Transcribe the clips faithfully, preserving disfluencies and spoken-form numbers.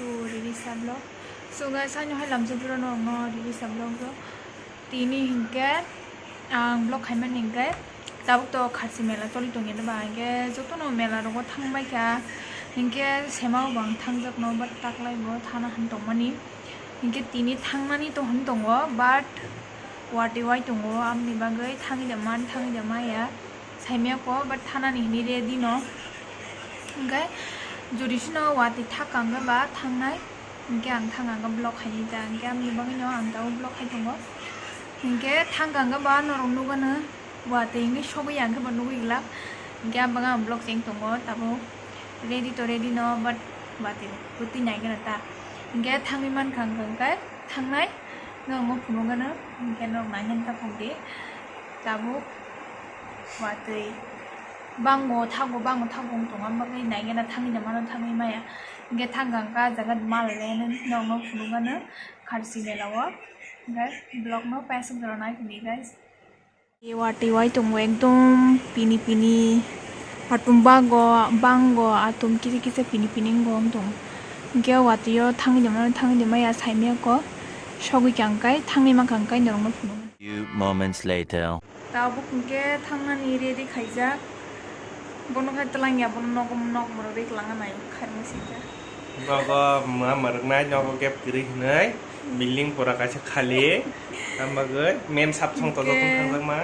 Riri sa vlog. So guys, ano hai lamsa pura no no riri sa vlog do. Tini hinkhe ang vlog khaimani hinkhe tabuk to kharsi mela choli tongya ba hinkhe jotono mela rogo thangbai kha hinkhe sema bo ang thangjak no but taklai bo thana han tongmani hinkhe tini thangnani to han tongo but watwi wai tongo amni bagwi thangwi da man thangwi da maya. Saimaya ko, but thanani hini ready no. Hingke jodi sino watwi thak kangkhe ba thangnai. Hingke ang thang kangkhe block khainai ta. Hingke amni bagwino ang tabuk block khai tongo. Hingke thang kangkhe ba norok nugano watwi hingke sogwi ang khe ba nugwi glak. Hingke ang bagwi ang block cheng tongo tabuk. Ready to ready no, but watwi bwtwi nai gana ta. Hingke thangwi mankha hingke thangnai. Norok no phunukgano hingke norok nai nang ta phunukdi. Tabuk watwi bango thago, bango thago wng tong, ang bagwi naigena thangwi da mano, thangwi maya. Hingke thang kang ka jaga mal le nokno phunukgano kharsi mela o. Hingke vlog no paisuk jora nai phunukdi guys. Watwi wai tongo ekdom pini pini. Atum bago, bango, atum kisa kisa pini pini wng tong. Hingke watwi o thangwi da mano, thangwi da maya saimaya ko. Sogwi kang kai, thangwi mankha kai norok no phunukgano. Few moments later. Tabuk hingke thangnani ready khaijak. Bono khe twlangya, bono nogo nok moro ri kwlangna nai khairokma sijak. Nogo ma marwknai, nogo gap kwrwi hwnwi, building pura kaisa khali, ang bagwi mem sap song tojak Hingke tong thangjakma.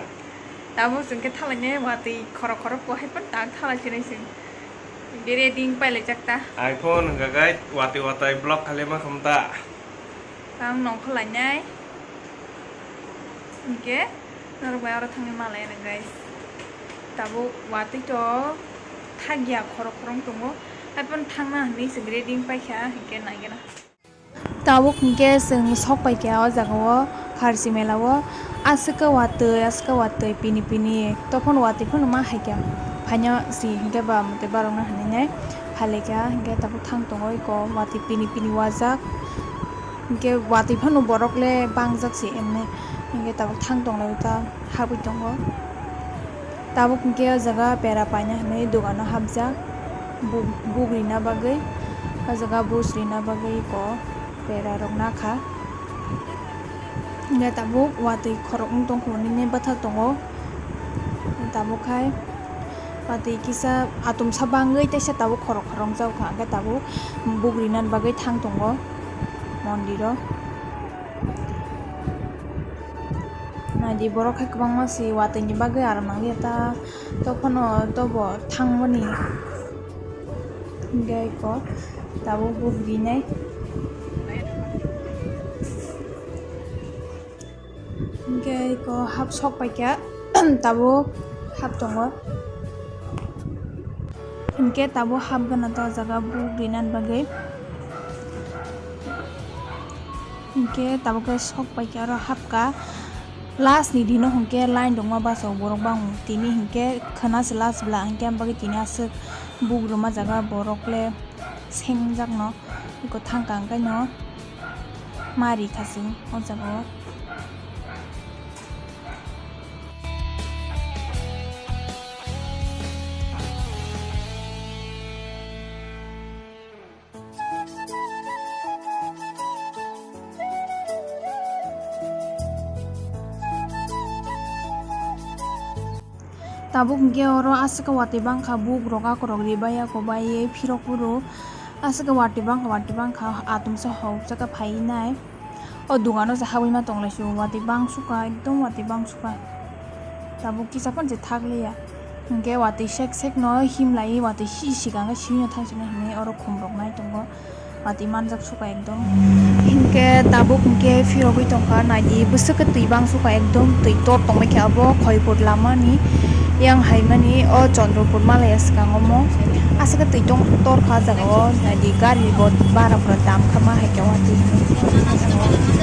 Tabuk chwng khe thalainai watwi khorok khorok bo hai phano tak thalai sinai chwng. Hingke ready wng pailaijak ta. Ai phone hwnkha khe watwi watwi block khali ma kham ta. Ang nongkhor lainai. Hingke norok bai oro thangwi malai rw, guys. Tabuk watwi to thakya khorok khorok tongo. Hai phano thangna hinwi chwng ready wng paikha, hingke naigena. Tabuk hingke chwng sok paikha o jaga o kharchi mela o. Aswk khe watwi, aswk khe watwi pini pini. Tophano watwi phano ma hai khe. Phaino si hingke ba mwtwi barokno hinwi nai phailaikha, hingke tabuk thang tongo eko watwi pini pini wajak. Hingke watwi phano borok le bangjak se emne, hingke tabuk thang tonglai ta habwi tongo. Tabuk hingke o jaga bera paina hinwi dogano hapjak, bu-, buk rina bagwi, o jaga buj rina bagwi eko bera rok nakha. Hingke tabuk watwi khorok wng tongkha hwnwi bwthak tongo, tabuk hai. Watwi kisa atomsa bangwi teisa tabuk khorok khorok wng jak kha, hwnkhe tabuk buk rinani bagwi thang tongo mondiro. Naidi borok hai kwbangma se watwini bagwi aro nangya ta, tophano tobo thangmani hwnkhe eko tabuk buk rinai. Hingke eko hap sok paikha, tabuk hap tongo. Hingke tabuk hap gana ta o jaga buk rinani bagwi. Hingke tabuk khe sok paikha oro hapka. Last ni dino hingke line rokma basa o borok bang tini hingke khwna se last bwla hingke ang bagwi tini aswk buk rwma jaga borok le sengjakno. Eko thang kang kaino mari khasing o jaga o. Tabuk hingke oro aswk watwi bangkha, buk rok akorok ribai ako bai phirok phuru aswk watwi bangkha, watwi bangkha atomsa hokjagwi phainai. O dogano se habwi ma tonglaisio, watwi bang sukha, ekdom watwi bang sukha. Tabuk kisa phano se thakliya. Hingke watwi sek sek no himlai, watwi si sikang khe simi no thang sini hinwi oro khum rok nai tongo. Watwi manjak sukha ekdom. Hinkhe tabuk hinkhe phirogwi tongkha, naidi bwswk khe twi bang sukha ekdom, twi tor tongbaikha abo Khoipur lamani yang haimani o Chandrapur malaya swkang omo. Aswk khe twi tong torkha ah jaga o, naidi gari bo bara pura dam kha ma hai khe watwi hinwi.